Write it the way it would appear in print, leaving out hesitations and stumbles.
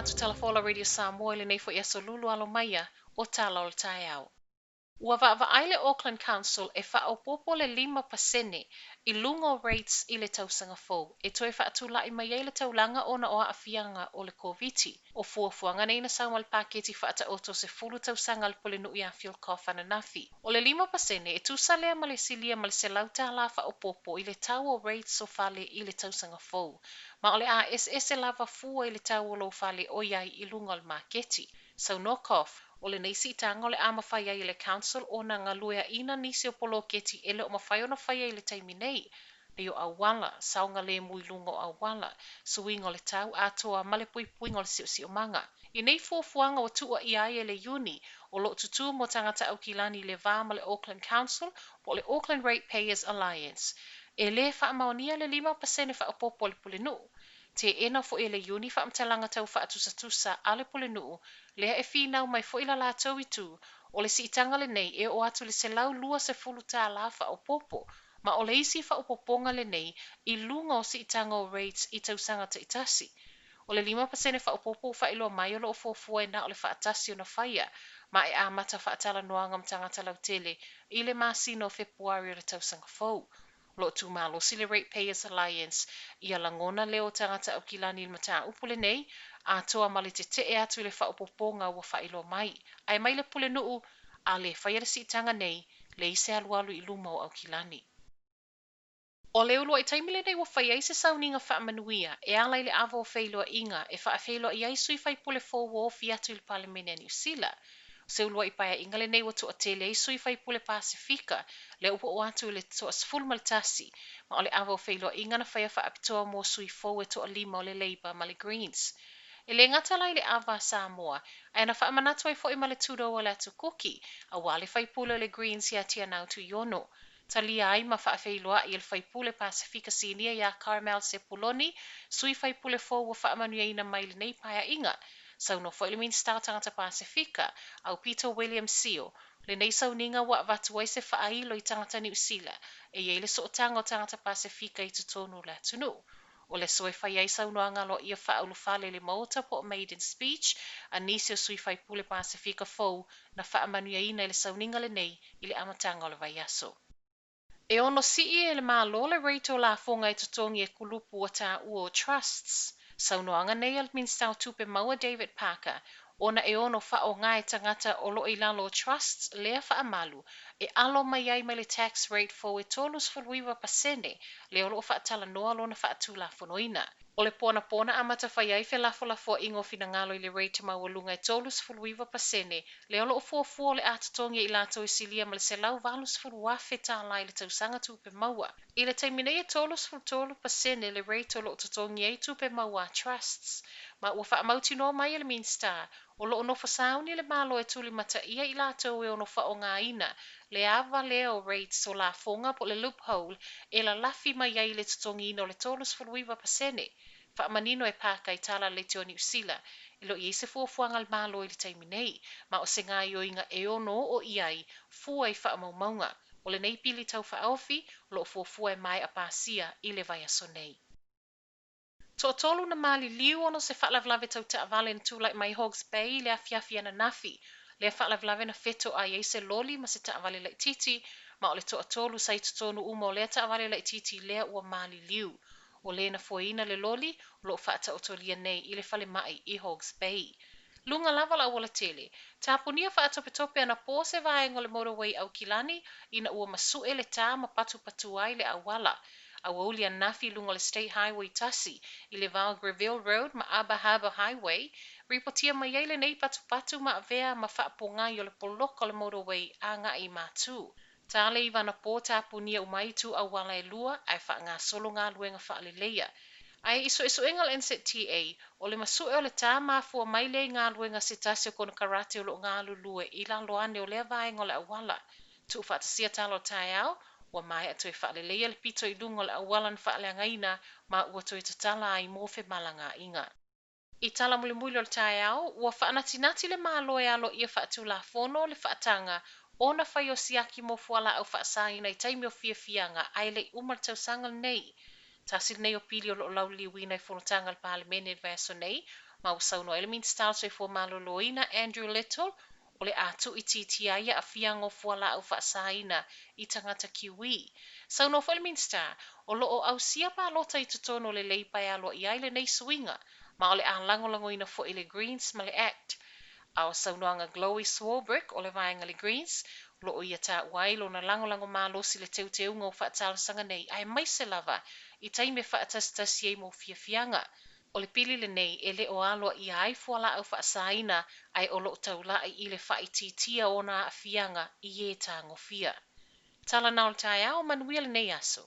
atu Talafola Radio Samoa i lenei foi aso lulu alo maia o tala o le taeao. Ua vaavaai le Auckland Council e faaopoopo le 5% i luga o rates i le tausaga fou e toe faatulai mai ai le taulaga ona o aafiaga o le Koviti. O fuafuaga nei na sau ma le paketi faataoto 10 tausaga a le Pulenuu ia Phil Goff ananafi. O le 5% e tusa lea ma le silia ma le $100 faaopoopo i le tau o rates o fale i le tausaga fou. Ma o le a eseese lava fua i le tau o lou fale o i ai i luga o le maketi. Saunoa Goff, o lenei siitaga o le a mafai ai e le Council ona galueaina nisi o poloketi e le o mafai ona faia i le taimi nei, pei o auala, saogalemu i luga o auala, suiga o le tau atoa ma le puipuiga o le siosiomaga. I nei fuafuaga ua tuuaia ai e le iuni o lo o tutū mo tagata Aukilani i le va ma le Auckland Council po o le Auckland Ratepayers Alliance. E lē faamaonia le 5% faaopoopo a le Pulenuu. Teena foi e le iuni faamatalaga tau faatusatusa a le Pulenuu lea e finau mai foi la latou itu o le siitaga lenei e oo atu i le $120 faaopoopo ma o le isi faaopoopoga lenei i luga o siitaga o rates i tausaga taitasi. O le 5% faaopoopo ua faailoa mai o lo o fuafua e na o le faatasi ona faia ma e amata faatalanoaga ma tagata lautele i le masina o Fepuari o le tausaga fou. O lo o tumalosi le Ratepayers Alliance ia lagona leo o tagata Aukilani i le mataupu lenei atoa ma le tetee atu i le faaopoopoga ua faailoa mai. Ae mai le Pulenuu a lē faia le siitaga nei, leai se alualu i luma o Aukilani. O le uluai taimi lenei ua fai ai se sauniga faamanuia e ala i le ava o feiloaiga e faafeiloai ai sui faipule fou ua ofi atu i le Palemene a Niu Sila. O se uluai paeaiga lenei ua toatele ai sui faipule Pasefika lea ua oo atu i le 11, ma o le ava o feiloaiga na faia faapitoa mo sui fou e toalima o le Labour ma le Greens. E le gata la i le ava a Samoa, ae na faamanatu ai foi ma le tudou o le Atu Kuki, auā le faipule o le Greens ia Teanau Tuiono. Talia ai ma faafeiloai e le faipule Pasefika Sinia ia Carmel Sepuloni, sui faipule fou ua faamanuiaina mai i lenei paeaiga. Saunoa foi le Minisita o Tagata Pasefika, Aupito William Sio, lenei sauniga ua avatu ai se faailo i tagata Niu Sila e i ai le sootaga o tagata Pasefika i totonu o le atunuu. O le aso e fai ai saunoaga aloaia faaulufale i le Maota po o maiden speech a nisi o sui faipule Pasefika fou na faamanuiaina i le sauniga lenei i le amataga o le vaiaso. E ono sii e le Malo le rate o lafoga e totogi e kulupu ua taua o trusts. Saunoaga nei a le Minisita o Tupe Maua David Parker ona e ono faaaoga e tagata o lo o i lalo o trusts lea faamalu e alo mai ai mai le tax rate fou e 39% lea o lo o faatalanoa lona faatulafonoina. O le po anapo na amata fai ai felafolafoaiga o finagalo i le rate maualuga e 39% lea o lo o fuafua o le a totogi e i latou e silia ma le $180,000 i le tausaga tupe maua. I le taimi nei e 33% le rate o lo o totogi ai tupe maua a trusts, ma ua faamautinoa mai e le Minisita o lo o nofo sauni le Malo e tulimataia i latou e ono faaaogaina le ava lea o rates o lafoga po o le loophole e lalafi mai ai i le totogiina o le 39%. Faamanino e Parker i tala a le Leitio Niu Sila e le o i ai se fuafuaga a le Malo i le taimi nei, ma o se gaoioiga e ono oo i ai fua i faamaumauga. O lenei pili tau faaofi o lo o fuafua e maea pasia i le vaiaso nei. Toatolu na maliliu ona o se faalavelave tau taavale na tulai mai Hawke's Bay i le afiafi ananafi. Lea faalavelave na fetoai ai se loli ma se taavale laitiiti, ma o le toatolu sa i totonu uma o lea taavale laitiiti lea ua maliliu. O le na foeina le loli o lo o faataotolia nei i le falemai i Hawke's Bay. Luga lava o le aualatele, tapunia faatopetope anapo se vaega o le motorway i Aukilani ina ua masu'e le tā ma patupatua ai le auala. Aoauli ananafi i luga o le State Highway 1 i le va o Greville Road ma Aba Harbour Highway, ripotia mai ai lenei patupatu ma avea ma faapogai o le poloka o le motorway agai i Matū. Ta le 9 anapo tapunia uma ai itu auala e lua ae faagasolo galuega faaleleia. Ae i suesuega a le NZTA, o le masu'e o le tā mafua mai lea i galuega a se tasi o konekarate o lo o galulue i lalo ane o lea vaega o le auala. Tuufaatasia tala o le taeao, ua maea toe faaleleia le pito i luga o le auala na faaleagaina ma ua toe tatala ai mo femalagaaiga. I tala mulimuli o le taeao, ua faanatinati le Malo e aloaia faatulafono le faataga ona fai o siaki mo fualaau faasaina i taimi o fiafiaga ae le i uma le tausaga lenei. Tasi lenei o pili o lo o lauliliuina i fonotaga a le Palemene i le vaiaso nei, Ma ua saunoa ai le Minisita o le Soifua Maloloina Andrew Little, o le a tuuitiitia ai aafiaga o fualaau faasaina i tagata Kiwi. Saunoa foi le Minisita, o lo o ausia palota i totonu o le Leipa e aloaia ai lenei suiga, ma o le a lagolagoina foi e le Greens ma le ACT. A o saunoaga Glowie Swarbrick o le vaega le Greens, o lo o ia taua ai lona lagolago malosi i le teuteuga o faatalosaga nei, aemaise lava i taimi e faatasitasi ai mo fiafiaga. O le pili lenei e le o aloaia ai fualaau faasaina ae o lo o taulai i le faaitiitia o ona aafiaga i e tagofia. Tala na o le taeao, manuia lenei aso.